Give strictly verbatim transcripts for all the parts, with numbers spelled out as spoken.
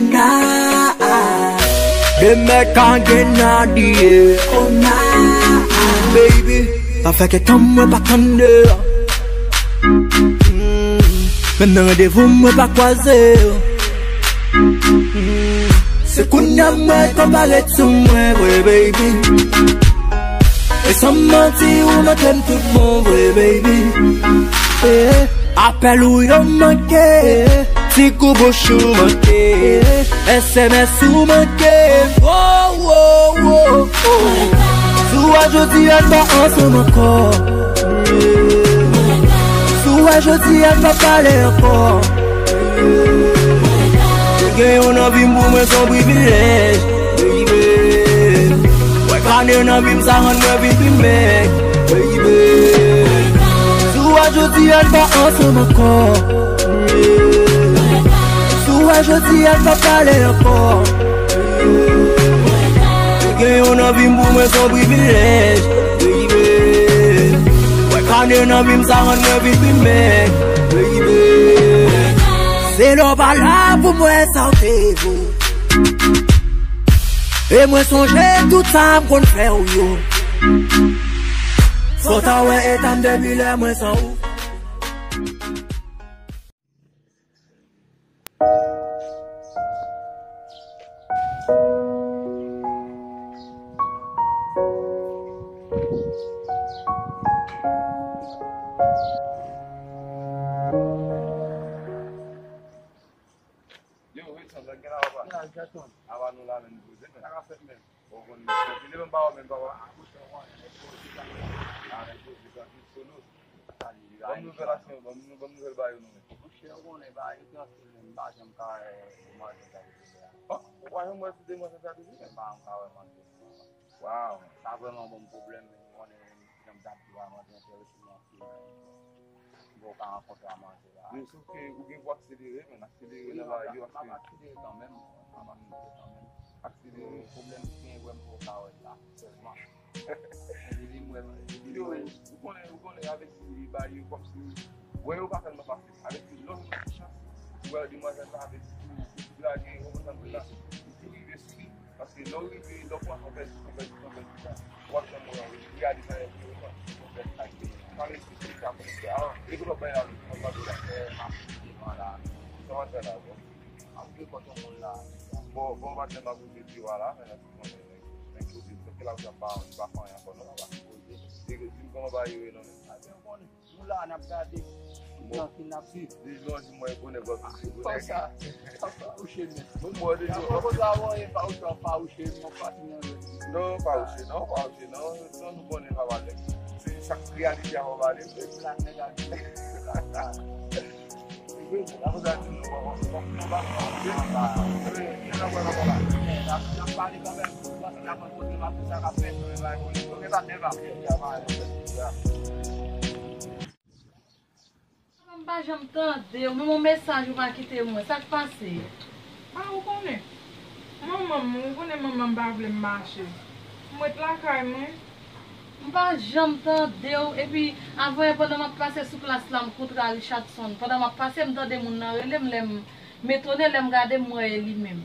Na, de mèk an gen nan diye. Oh na, baby, pa fè kè tann mwen pa tann deyò. Mm, menm nan randevou mwen pa kwaze yo. Mm, se kounye a mwen konpare sou mwen vre, baby. E san manti ou montre m tout bon vre, baby. Eh, apèl ou yo manke, ti kou bouch ou manke, S M S ou manke. Oh, oh, oh, oh. Si w wè jodi a n pa ansanm ankò. Si w wè jodi a n pa pale ankò. Te gen yon nan vi m pou mwen se yon privilèj, baby. Wè kane nan vi m sa rann mwen vin pi mèg, baby. Si w wè jodi a n pa ansanm ankò. Si w wè jodi a n pa pale ankò. Te gen yon nan vi m pou mwen se yon privilèj, baby. Wè kane nan vi m sa rann mwen vin pi mèg, baby. Se lè w pa la pou mwen sa w te vo. E mwen sonje tout sa m konn fè w yo. Fò ta wè eta m depi lè mwen san ou. Yo, Wilson, sa k gen la, papa? Apa nou la menm poze, men. Sa k ap fèt menm? Bon, bon, bon, li menm pa wè menm, papa. Ah, nèg poze, tranquille, solo. Ban m nouvèl aksyon, ban m, ban m nouvèl ba yo non, men. Monchè, ou konnen ba yo tranquille, men m pa janm ka wè manzè sa depi lè a. Oh, ou pa janm wè sou demwazèl sa depi? Men m pa janm ka wè manzè. Wow. Sa vrèman ban m pwoblèm, men ou konnen, jan m t ap di w a, manzè enterese m anpil. Bon, ou ka rankontre a manzè la. Men sou ke ou gen pou akselere, men akselere nan ba yo, akselere. M ap akselere kanmenm, m ap akselere kanmenm. Akselere. Pwoblèm ki gen vrèman pou w ka wè la, sèlman. Epi m wè, epi m wè. Ou konnen, ou konnen avèk si ba yo kòmsi, wè yo pa tèlman fasil. Avèk si lè w jwenn ti chans, ou wè demwazèl la avèk si, si lage, ou konprann sa m di la, si rive sou li, paske lè w rive, lè w pran konpèt, konpèt, konpèt, konpèt, w ap janm wè, w ap gade sa, w ap fè sa ki pa reyisi, se sa pou fè a, e pou lòt bagay la, w ap gade la, fè mache devan la. Sa w ap fè la, bro? M ap jwe kont yon moun la. Bon, bon, patnè, m ap jwe di w a la, men, men, men, men, kote, kote la, ou ap pa, ou pa fè anyen ankò, non, papa. Di m kòman bagay yo ye, non, men. A, byen, w konnen. Nou la, n ap gade. Bon. Tranquille, n ap viv. Di non, di mwen, bonè, bò, bonè. Kòmsa, pa fawouche, men. Bon, bon, di non. Fawouche, fawouche, fawouche, fawouche. Non, fawouche, non, fawouche, non. Non, nou konnen pa pale. Se sa k reyalite a, pa pale. Se plat nèg a di. Apre sa, di nou, bon, bon, bon, bon, bon, bon. N ap pale kanmenm. N ap kote m ap di sa k ap fèt. Mwen pa, mwen pa. M pa janm tande w, menm yon mesaj ou pa kite mwen. Sa k pase? A, ou konnen. Manman m, ou konnen manman m pa vle m mache. M ret lakay mwen. M pa janm tande w. Epi, avanyè, pandan m ap pase sou plas la, m kontre a Richardson. Pandan m ap pase, m tande moun nan rele m, lè m M etone lè m gade, m wè e li menm.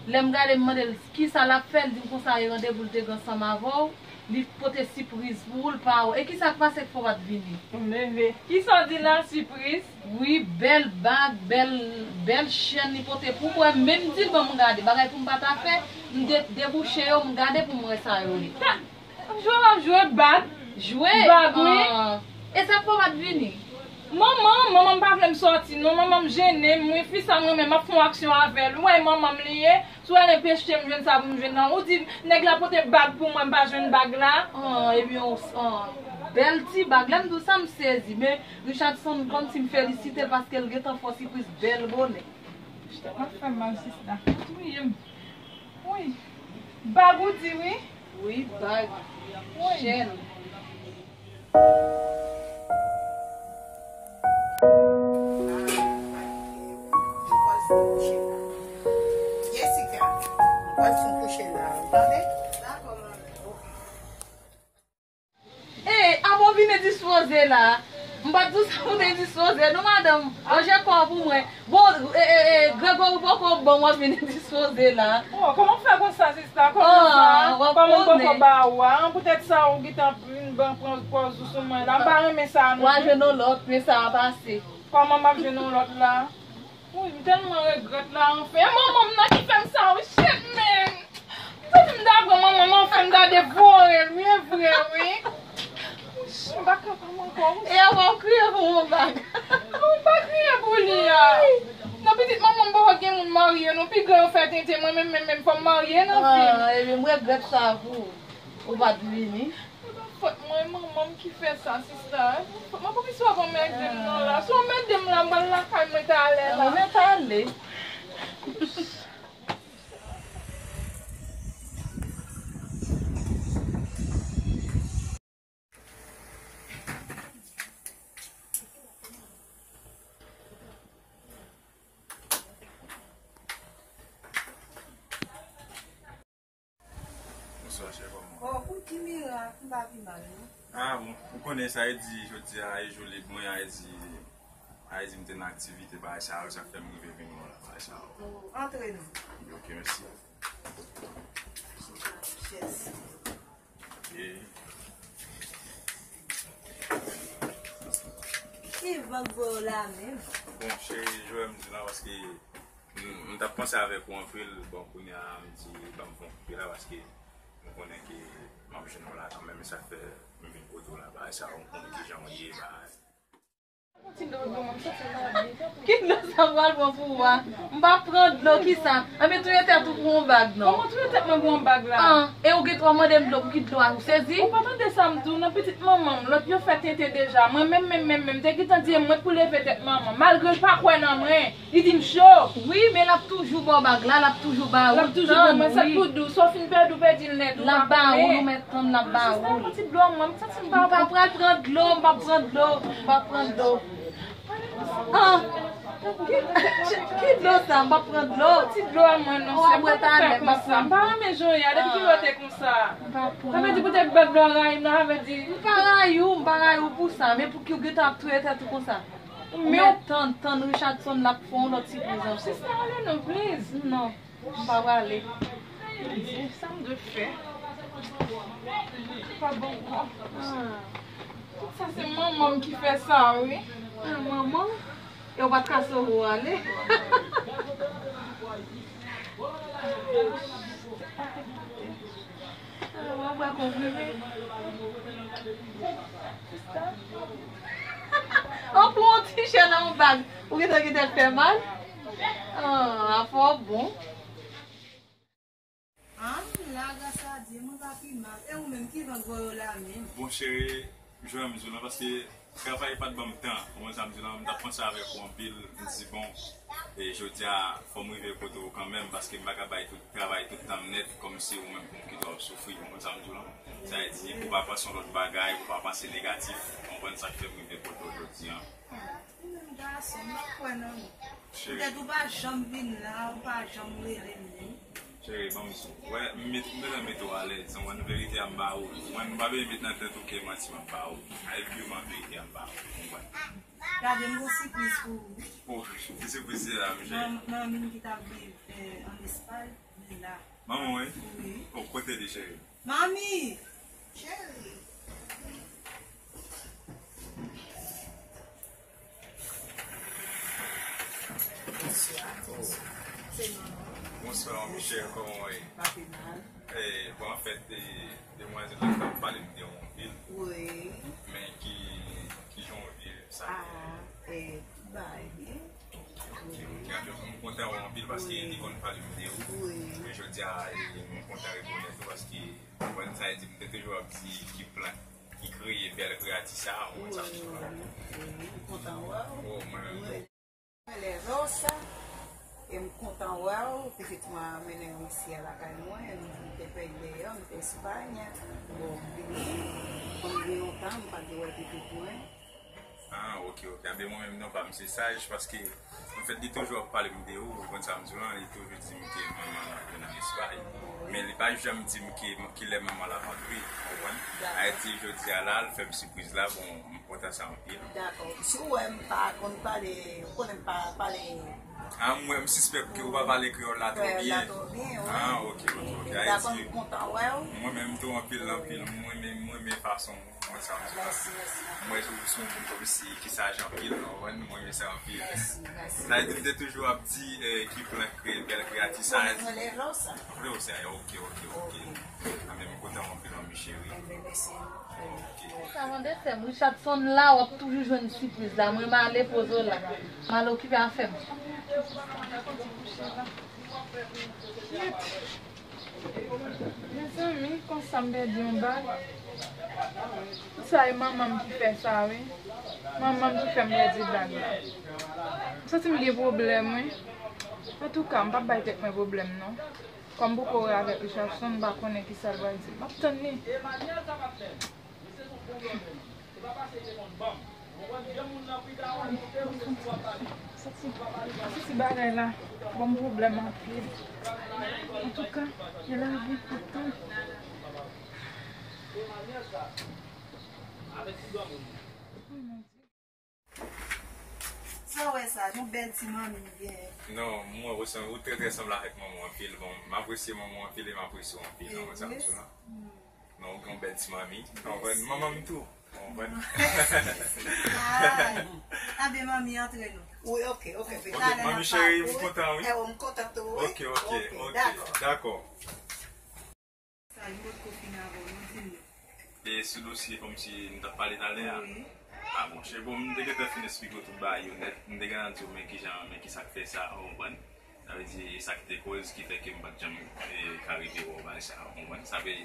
Lè m gade, m mande l kisa l ap fè, l di m konsa e randevou l te gen ansanm avè w, li pote sipriz pou ou, l pa wè w. E kisa k pase k fè w pa t vini? M leve. Kisa w di la, sipriz? Wi, bèl bag, bèl, bèl chèn li pote pou mwen. Menm diban m gade, bagay pou m pa ta fè, m de-, debouche yo, m gade pou m wè sa yo ye. Jwe w ap jwe bag. Jwe? Bag, wi. Ah. E sa k fè w pa t vini? Manman, manman m pa vle m sòti, non. Manman m jennen m, wi. Fi sa m renmen, m ap fè yon aksyon avè l. Ou wè, manman m li ye. Si w wè l enpeche m jwenn sa pou m jwenn nan. Ou di, nèg la pote bag pou mwen, m pa jwenn bag la. Ah, ebyen, w, ah, bèl ti bag. Lè m di w sa, m sezi. Men, Richardson, kòmsi m felisite l paske l gentan fè w sipriz bèl bonè. Ou ap fè m mal, sista. Ou touye m. Wi. Bag ou di, wi. Wi, bag. Wi. Chèn. Jessica, mwen pral fè yon kouche la, ou tande? Dakò, manmi. Ey, a bon, vin dispoze la. M pa t di w sa pou te dispoze, non, madanm. Ranje kò w pou mwen. Bon, e, e, e, Gregory poko bon, w ap vin dispoze la. Oh, kòman w fè konsa, sista? Kòman sa? Ah, w ap Kòman m poko konnen. Ba ou a? An, poutèt sa, ou gentan vin ban pran pòz ou sou mwen la. M pa renmen sa, non. W a jwenn yon lòt, men sa a pase. Kòman m ap jwenn yon lòt la? Wi, m tèlman regrèt la, anfen. E manman m nan ki fè m sa, wi, shit, man. M santi m ta pran manman m, anfen, m ta devore l, wi, e vre, wi. Wi, m pa kapab ankò, wi. E avan w kriye pou yon bag. Non, m pa kriye pou li a. Nan pitit manman m poko gen moun marye, non, pi gran yo fè tenten, mwen menm, menm, menm, fò m marye nan vi m. Ah, ebyen, m regrèt sa pou ou. Ou pa t vini. E pa fòt mwen, manman m ki fè sa, sista. E pa fòt mwen, poukisa w ap anmède m nan la? Si w anmède m la, m pral lakay mwen talè la. Mwen talè. Bonswa, chè, kòman w ye? Oh, ou di Mira, m pa pi mal, non. Ah, bon, ou konnen sa e di, jodi a, e jou lib mwen, a e di, a e di m te nan aktivite, bagay sa yo, sa fè m rive vin wè w la, bagay sa yo. Oh, antre non. Ok, mèsi. Chèz. Ok. Ki vag voye w la menm? Bon, cheri, jwè m di la, paske M, m t ap panse avèk ou anpil, bon, kounye a, m di, ban m fè yon koupe la, paske m konnen ke m ap jwenn ou la kanmenm, e sa k fè m vin kote w la, bagay sa, ou konn kijan w ye, bagay. Ki dlo sa m pral pran pou ou a? M pa pran dlo, kisa? Anben, touye tèt ou pou yon bag, non? Kòman touye tèt mwen pou yon bag la? An, e ou gen dwa mande m dlo, pou ki dlo a? Ou sezi? Ou pa tande sa m di w, nan pitit manman m, lòt yo fè tenten deja. Mwen menm, menm, menm, menm, m te gentan di e mwen k pou leve tèt manman, malgre l pa kwè nan mwen. Li di m cho. Wi, men l ap toujou ba w bag la, l ap toujou ba ou. L ap toujou ban mwen, sa k pou di w, sa w fin pèdi, w pèdi l nèt, ou pa konnen. L ap ba ou, nou mèt tann, l ap ba ou. Sista, yon ti dlo, mwen, m santi m pa bon. M pa pral pran dlo, m p ap pran dlo, m p ap pran dlo. Ah, ki, ki dlo sa? M p ap pran dlo. Yon ti dlo a mwen, non, se mwen ki fè konsa. M pa renmen jan w ye a, depi kilè w te konsa? M p ap pran. Sa vle di poutèt bèl dlo a rayi m nan, sa vle di. M pa rayi w, m pa rayi w pou sa, men pouki w gentan ap touye tèt ou konsa? Ou mèt tann, tann Richardson, l ap fè yon lòt sipriz ankò. Sista, ale non, please. Non, m pa prale. Sa m dwe fè? Pa bon ankò. Ah. Tout sa se manman m ki fè sa, wi. Ah, manman? E w pa t ka sove w ale? Ah, w ap bwè konprime. An pou yon ti chè nan yon bag. Ou gentan gen tèt fè mal? Ah, afè w bon. Ah, m la, gras a Dye, mwen pa pi mal. E ou menm, ki vag voye w la menm? Bon, cheri, m jwenn m di w lan, paske travay pa t ban m tan. Ou konn sa m di w lan, m t ap panse avèk ou anpil. M di, bon, e jodi a, fò m rive kote w kanmenm, paske m pa ka bay tout travay tout tan m nèt, kòmsi ou menm pou m kite w ap soufri. Ou konn sa m di w lan? Sa vle di, pou w pa panse yon lòt bagay, pou w pa panse negatif. Ou konprann sa k fè m rive kote w jodi a. Ou menm gason, m pa kwè nan ou. Cheri. Poutèt ou pa janm vin la, ou pa janm rele m menm. Cheri, ban m di w. Wè, m met, m bezwen mete w alèz. Ou konprann verite a m ba ou. Ou konprann, ou pa bezwen met nan tèt ou ke manti m ap ba ou. A, e pi man verite a m ba ou. Ou konprann? Gade, m gon sipriz pou ou. Oh, ki sipriz se la, m cheri? Manm-, manmi m ki t ap viv, eh, ann Espay, li la. Manman w, wi? Wi. Oh, kote li, cheri? Manmi! Cheri! Bonswa. Se manman. Bonswa, mon chè, kòman w ye? Pa pi mal. Eh, bon, anfèt, eh, demwazèl la t ap pale m de ou anpil. Wi. Men ki, kijan w ye sa? Ah, eh, bay byen. Ok, ok. M kontan wè w anpil paske li konn pale m de ou. Wi. Men jodi a, eh, m kontan rekonèt ou paske, ou konprann sa, e di m te toujou ap di ki plant ki kreye bèl kreyati sa a, ou konn sa m di w lan. Wi, m kontan wè w. Oh, mwen menm tou. Mwen leve w sa, e m kontan wè w, pitit mwen mennen w isi a lakay mwen, m te pèdi dèyè, m te Espay, bon, m vini, konn gen lontan m pa t wè pitit mwen. Ah, ok, ok. Anben, mwen menm non pa m se Saj, paske, anfèt, li toujou ap pale m de ou, ou konn sa m di w lan, li toujou di m ke manman l ap jwenn nan Espay. Men li pa janm di m ke, kilè manman l ap antre, ou konprann? Dakò. Sa vle di, jodi a la, l fè m sipriz la, bon, m kontan sa anpil. Dakò. Si w wè m pa konn pale, ou konnen m pa pale. Ah, m wè, m sispèk ke ou pa pale kreyòl la twò byen. Kreyòl la twò byen, wi. Ah, ok, ok, ok. Sa fè m kontan wè w. Mwen menm tou anpil, anpil. Mwen menm, mwen menm fason Mwen sa m di la. Mèsi, mèsi. Mwen sou sou moun kòmsi ki saj anpil, ou konprann? Mwen renmen sa anpil. Mèsi, mèsi. Sa vle di m te toujou ap di, eh, ki plan kre-, bèl kreyati sa. Mwen renmen lè vle w sa. Vle w sa, ok, ok, ok. Ok. Anben, m kontan anpil, manmi cheri. Enben, mèsi. Ok. Sa mande tè m, Richardson la, w ap toujou jwenn sipriz la. Mwen m ale poze w la. M al okipe afè m. Mezanmi, konsa m pèdi yon bag. Sa e manman m ki fè sa, wi. Manman m ki fè m pèdi bag la. M santi m gen pwoblèm, wi. Antouka, m p ap bay tèt mwen pwoblèm, non. Kòm m poko wè avèk Richardson, m pa konnen kisa l pral di. M ap tann li. Soti, soti bagay la ban m pwoblèm anpil. Antouka, e lavi pou tou. Sa w wè sa, yon bèl ti manmi m gen. Non, mwen, ou sanble, ou trè, trè sanble avèk manman w anpil. Bon, m apresye manman w anpil e m apresye w anpil nan konvèsasyon an. Non, ou gen yon bèl ti manmi. Ou konprann? Manman m tou. Ou konprann? Ah, anben, manmi, antre nou. Wi, ok, ok, baby. Ok, manmi cheri, m kontan, wi. Eh, oh, m kontan tou, wi. Ok, ok, ok, dakò. Dakò. Sa, li potko fin avè w, non, di m non. E sou dosye kòmsi nou t ap pale talè a? Wi. Ah, bon, cheri, bon, m te gentan fin esplike w tout bagay yo nèt. M te gentan di w, men kijan, men kisa k fè sa, ou konprann? Sa vle di, e sa ki te koz ki fè ke m pa t janm, e, ka rive wè w bagay sa, ou konprann? Sa vle,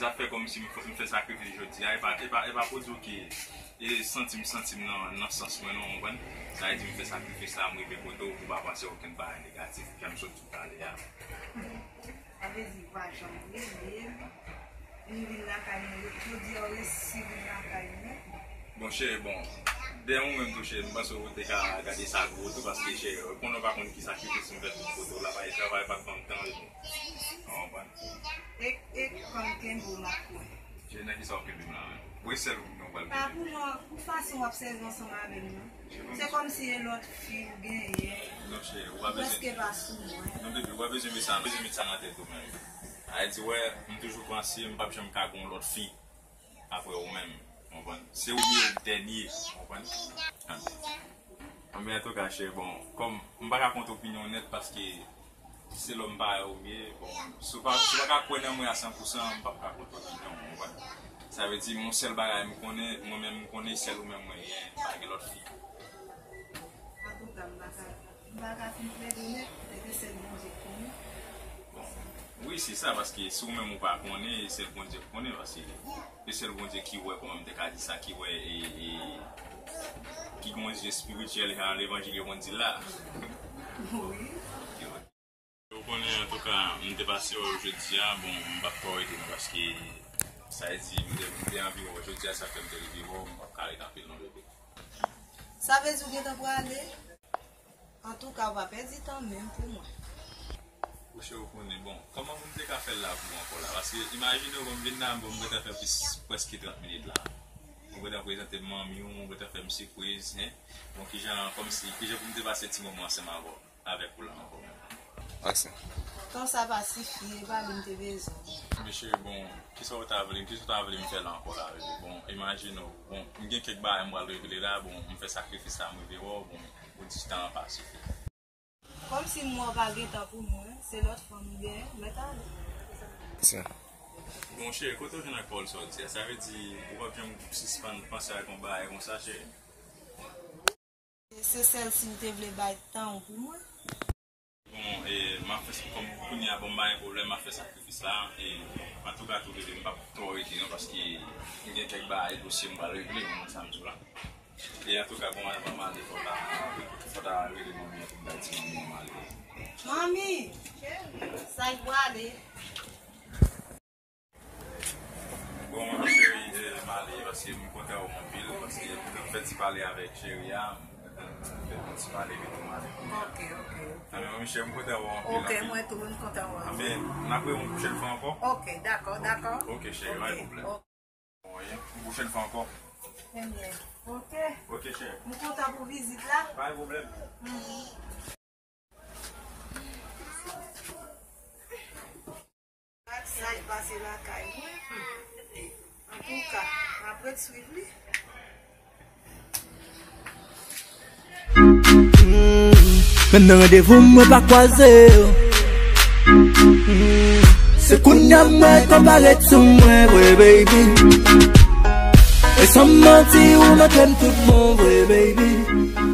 sa fè kòmsi m fè, m fè sakrifis jodi a, e pa, e pa, e pa pou di w ke, e santi m, santi m nan, nan sans mwen, non, ou konprann? Sa vle di, m fè sakrifis la, m rive kote w, pou w pa panse okenn bagay negatif, jan m sot di w talè a. Sa vle di, ou pa janm rele m. Ou vin lakay mwen, yo, yo di w resi vin lakay mwen. Bon, cheri, bon, dèyè ou menm tou, cheri, m panse ou te ka gade sa gwo tou, paske, cheri, konnen w pa konn ki sakrifis m fè pou kote w la, travay pa t ban m tan reponn. Ou konprann? E, e, kòm kenbe w m ap kwè. Cheri, nan kisa w kenbe m la menm? Ou e sèl ou m nan pral kenbe. Pa pou mwen, pou fason w ap sèvi ansanm avè m nan. Se kòmsi e lòt fi ou genyen. Non, cheri, ou pa bezwen. Ou prèske pa sou mwen. Non, baby, ou pa bezwen met sa, bezwen met sa nan tèt ou menm. Sa vle di, wè, m toujou panse m p ap janm ka gen yon lòt fi apre ou menm, ou konprann? Se ou ki dènye, ou konprann? Anben, antouka, cheri, bon, kòm m pa ka kont opinyon w nèt paske se lòm parèy ou m ye, bon, si w pa, si w pa ka kwè nan mwen a san pou san, m p ap ka kont opinyon w, ou konprann? Sa vle di, yon sèl bagay m konnen, mwen menm m konnen, sèl ou menm mwen gen, pa gen lòt fi. Antouka, m pa ka, m pa ka fin plede nèt, se ke sèl Bondye k konnen. Bon, wi, se sa, paske si ou menm ou pa konnen, e sèl Bondye k konnen, paske e sèl Bondye ki wè, kòman m te ka di sa, ki wè, e, e, ki gen yon zye espirityèl, jan levanjil yo konn di l la. Wi. Ou konnen, antouka, m te pase wè w jodi a, bon, m p ap twò rete non, paske sa vle di, m te, m te anvi wè w jodi a, sa fè m te rive wè w, m p ap ka rete anpil non, bebe. Sa vle di ou gentan prale? Antouka, ou pa pèdi tan menm pou mwen. Monchè, ou konnen, bon, kòman pou m te ka fè l la pou ou ankò la? Paske, imajine w, bon, m vin la, bon, m gentan fè plis, prèske trant minit la. Ou gentan prezante m manmi w, ou gentan fè m sipriz, en. Bon, kijan, kòmsi, kijan pou m te pase ti moman ansanm avè w? Avèk ou la ankò menm. Aksyon. Tan sa pa sifi, e pa li m te bezwen. Mesye, bon, kisa w ta vle, kisa w ta vle m fè la ankò la, bebe? Bon, imajine w, bon, m gen kèk bagay m pral regle la, bon, m fè sakrifis la, m rive wè w, bon, ou di tan an pa sifi. Kòmsi m wè w pa gen tan pou mwen, se lòt fanm ou genyen, mèt ale. Aksyon. Bon, cheri, kote w jwenn ak pawòl sa w di a? Sa vle di, ou p ap janm sispann panse ak yon bagay konsa, cheri? Se sèl si w te vle bay tan w pou mwen. Bon, e, m ap fè sa kòm kounye a, bon, m pa gen pwoblèm, m ap fè sakrifis la, e, antouka, tou rele m, m p ap twò rete, non, paske m gen kèk bagay, dosye m pral regle, ou konn sa m di w la. E, antouka, bon, madanm, m ale, fò ta, fò ta rele manmi an pou m bay ti manmi an, m ale. Manmi! Sa k prale? Bon, manmi cheri, e, m ale, Paske m kontan wè w anpil, paske m t ap fè ti pale avèk cheri a, m kontan fè yon ti pale epi tou m ale. Ok, ok. Anben, mwen, Michel, m kontan wè w anpil, ok, anpil. Mwen tou, m kontan wè w. Anben, n ap rewè yon pwochèn fwa ankò. Ok, dakò, dakò. Ok, cheri, pa gen pwoblèm. Ok. Bon, yon pwochèn fwa ankò. Ebyen, ok. Ok, cheri. M kontan pou vizit la. Pa gen pwoblèm. Mhm. Sa k pase lakay mwen? Antouka, m ap ret swiv li. Menm nan randevou m, mwen pa kwaze yo. Se kounye a m wè konparèt sou mwen vre, baby. E san manti, ou montre m tout bon vre, baby.